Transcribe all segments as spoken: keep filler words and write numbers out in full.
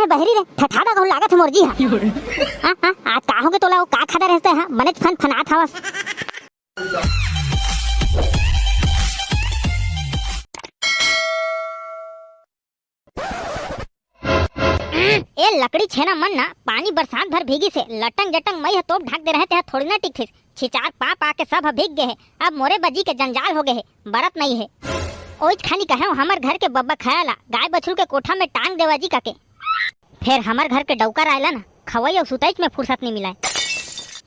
बहिरी रे, ठठादा कहूं लागत हे मोर जी हा। हाँ, हाँ, आज का होगे तोला, वो का खादा रहते हा, बनेच फन फनात हवस। ए लकड़ी छेना मन ना, पानी बरसात भर भीगी से लटंग जटंग मई ह तोप ढाक दे रहे, तेहा थोड़ी ना टिकथिस। छिचार पा पा के सब ह भीग गे हे। अब मोरे बजी के जंजाल हो गे हे, बरत नई हे। ओइच खानी कहेंव हमर घर के बब्बा खया ला, गाय बछरू के कोठा में टांग देवा जी कके। फेर हमर घर के डौका राय ला ना, खवई अउ सुतईच में फुरसत नई मिलय।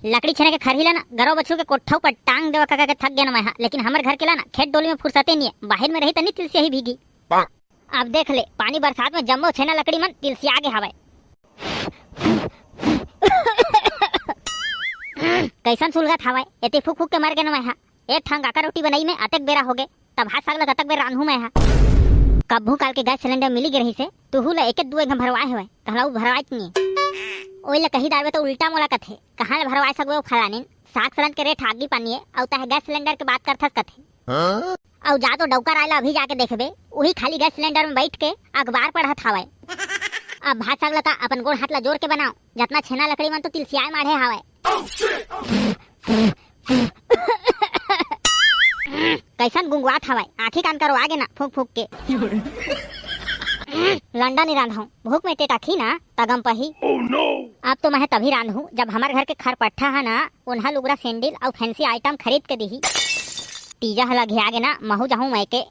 लकड़ी छेना के खरही ला ना, गरवा बछरू के कोठा ऊपर टांग देवा कका के थक गेन मैं हा, लेकिन हमर घर के ला ना, खेत डोली में फुरसते नई हे, बाहिर में रही त नई तिलसियाही भीगी। अब देख ले, पानी बरसात में जम्मो छेना लकड़ी मन तिलसिया गे हवय। कइसन सुलगत हवय, एती फूक फूक के मर गेन मैं हा। एक ठन गाका रोटी बनई में अतेक बेरा होगे, तब भात साग ल कतक बेर रांधहूं मैं हा। कभू काल के गैस सिलेंडर मिली गे रहिसे, तुहू ल एक दू एक भरवाए हवय, कहला उ भरवाए नइये। ओई ल कही डारबे त उल्टा मोला कथे, कहां ले भरवाए सकबे ओ फलानिन, साग सलन के रेट आगी पानी ए, अउ तहे गैस सिलेंडर के बात करथस कथे। अउ जा तो डौका राय ला अभी जाके देखबे, उही खाली गैस सिलेंडर में बइठ के अखबार पढ़त हावय। अब भात साग ला का अपन गोड़ हाथ ला जोर के बनाओ, जतना छेना लकड़ी मन तो तिलसियाए माढ़े हावय। कइसन गुंगवात हावय, आँखी कान करवा गे ना फूंक फूंक के। लंडा नइ रांधव, भूख में टेटाखी ना, तगम पही। अब तो मैं तभी रांधहूं, जब हमर घर के खरपट्ठा ह ना, ओन्हा लुगरा सैंडल अउ फैंसी आइटम खरीद के दिही। तीजा ह लघिया गे ना, महू जाहूं मैं के।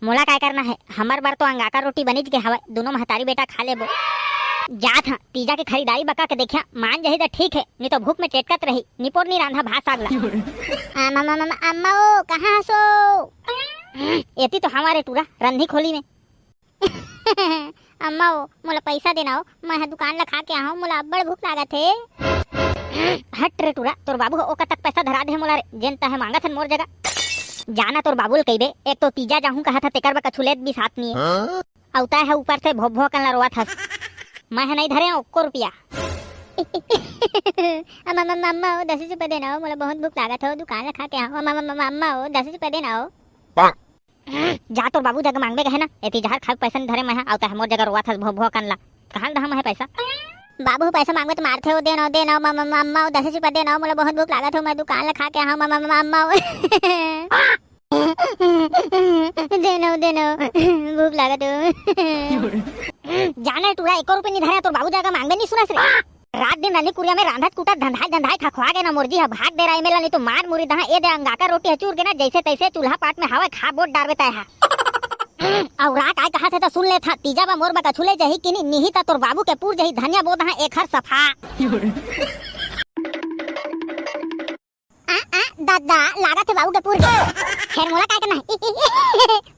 मोला काय करना हे, हमर बर तो अंगाकर रोटी बनिच गे हवय, दूनों महतारी बेटा खा लेबो। जात हं, तीजा के खरीदारी बका के देखिया, मान जही त ठीक हे, नइ तो भूख में टेटकत रही, निपोर नइ रांधा भात साग ला। अम्मा, अम्मा, अम्मा, अम्मा ओ, कहाँ हसो? एती तो हमारे टूरा, रंधी खोली में। अम्मा ओ, मोला पइसा देना ओ, मैं ह दुकान ला खा के आहूं, मोला अब्बड़ भूख लागत हे। हट रे टूरा, तोर बाबू ह ओकर तक पइसा धरा दे हे मोला रे, जेन तहे मांगत हन मोर जगह। जाना तोर बाबू ल कहिबे, एक तो तीजा जाहूं कहत ह, तेकर बर कछु लेत बिसात नइये। अउ तैं ह ऊपर से भो भो कन ला रोवत हस। मैं ह नइ धरे ओक्को रुपया। अम्मा, अम्मा, अम्मा ओ, दस रुपया देना ओ, मोला बहुत भूख लागत हे, दुकान ला खा के आहूं। अम्मा, अम्मा, अम्मा, अम्मा ओ, दस रुपया देना ओ। जा तोर बाबू जगह मांगबे कहे ना, एती जहर खाए पैसा नइ धरे मैं हा, अउ तैं मोर जगह रोवत हस भो भो कन ला। कहाँ ले दहा मैं पैसा? बाबू पैसा मांगबे त मारथे, ओ दे ना, ओ दे ना, म-, म-, म-, अम्मा, ओ दस रुपया दे ना, ओ मोला बहुत भूख लागत हे, मैं दुकान ला खा के आहूं, म-, म-, म-, अम्मा, ओ। दे ना, ओ दे ना, ओ, भूख लागत हे। जाने टूरा, एको रुपया नइ धरे, तोर बाबू जगह मांगबे नइ सुनस रे। रात दिन रंधी कुरिया में रांधत कुटत धंधाय धंधाय खखवा गे ना मोर जी ह, भाग दे रहा एमेला, नइ तो मार मुरी दहा ए दे अंगाकर रोटी ह चूर गे ना, जइसे तइसे चूल्हा पाट में हवय खा बोट डारबे तैं हा। अउ रात आय कहाथे त सुन लेथा, तीजा बा मोर बा कछु ले जही कि नी, निही त तोर बाबू के पूर जही धनिया बो दहा एखर सफा। आ, आ, ददा, लागत हे बाबू के पूर गे। फेर मोला काय करना हे?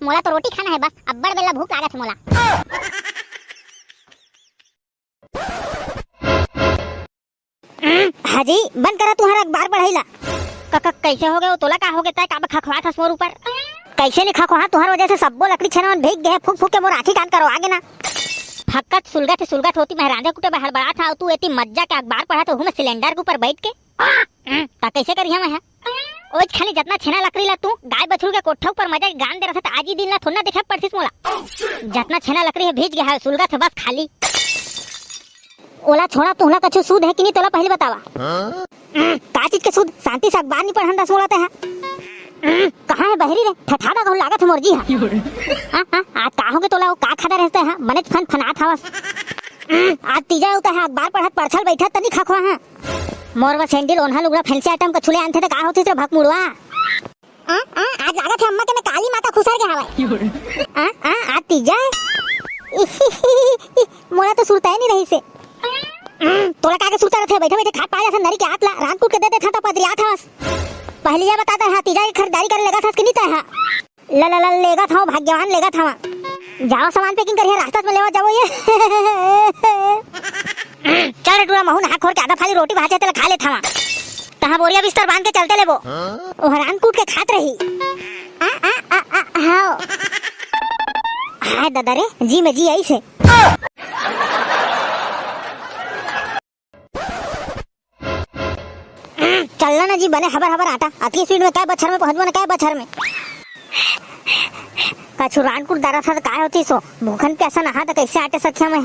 मोला तो रोटी खाना हे बस, अब्बड़ बेला भूख लागत हे मोला। हाजी, बंद करा तुंहर अखबार पढ़ई ला। क-, क-, कइसे होगे ओ? तोला का होगे? तैं काबर खखवात हस मोर ऊपर? कइसे नइ खखवाहूं, तुंहर वजह से सब्बो लकड़ी छेना मन भीग गे हे, फूंक फूंक के मोर आँखी कान करवा गे ना। फक्कत सुलगत हे, सुलगत होती मैं रांधे कुटे बर हड़बड़ात हंव, अउ तू एती मज्जा के अखबार पढ़त हस, ओहू में सिलेंडर के ऊपर बइठ के। त कइसे करिहंव मैं हा? ओइच खाली जतना छेना लकड़ी ला तू गाय बछरू के कोठा ऊपर मजा के गान दे रहत, आज ही दिन ला थोड़ा ना देखे पड़तिस मोला। जतना छेना लकड़ी हे भीज गे हे, सुलगत हे बस खाली। ओला छोड़ा, तुंहला कछु सूद हे कि नी, तोला पहिली बतावा। का चीज के सूद? शांति से अखबार नइ पढ़न दस मोला तैं हा। कहाँ हे बहिरी रे? ठठादा कहूं लागत हे मोर जी हा। हाँ, हाँ, आज का होगे तोला, ओ का खादा रहते हा? बनेच फन फनात हवस। आज तीजा अउ तैं हा अखबार पढ़त परछल बइठत त नइ खखवा हा। मोर बर सैंडिल, ओन्हा लुगरा, फैंसी आइटम कछु ले आनते त का होतिस रे भकमुड़वा? आ, आ, आज लागत हे अम्मा के में काली माता खुसर गे हवय। आ, आ, आज तीजा हे। मोला तो सुरता ही नइ रहिसे। तोला का के सुरता रथे? बइठे बइठे खात पा जाथन नरी के आत ला, रांध कूट के दे देथंव त पदरियात हवस। पहिली ये बता दे हा, तीजा के खरीदारी करे लेगत हस कि नइ तैं हा? ल, ल, ल, लेगत हंव, भाग्यवान लेगत हंव। जावा सामान packing करिहा, रास्ता में लेवा जावो ये। चल रे टूरा, महू नहा खोर के आधा फाली रोटी भाजे तेला खा लेत हंव। तहां बोरिया बिस्तर बांध के चलते लेबो। ओ हरान कूट के खात रही। आ, आ, आ, आ, हाव। हाय दादा रे, जी में जी आई से। चलना ना जी, बने हबर हबर आटा। अतकी स्पीड में कै बछर में पहुंचबो ना, कै बछर में। कछु रानकुर दारा था त काय होतिस ओ? भूखन प्यासा नहा त कैसे आटे सखिया मैं?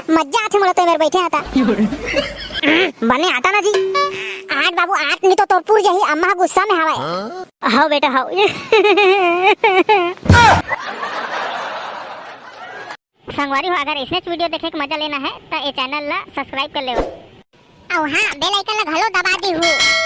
मज्जा आथे मोला तो मेर बैठे हता। बने आटा ना जी। आट बाबू आट, नहीं तो तोर पुर जाही, अम्मा गुस्सा में हवय। हव बेटा हव। संगवारी हो, अगर इसने वीडियो देखे के मजा लेना है तो ये चैनल ला सब्सक्राइब कर लेवा। अउ हाँ, बेल आइकन ला घलो दबा दी हूँ।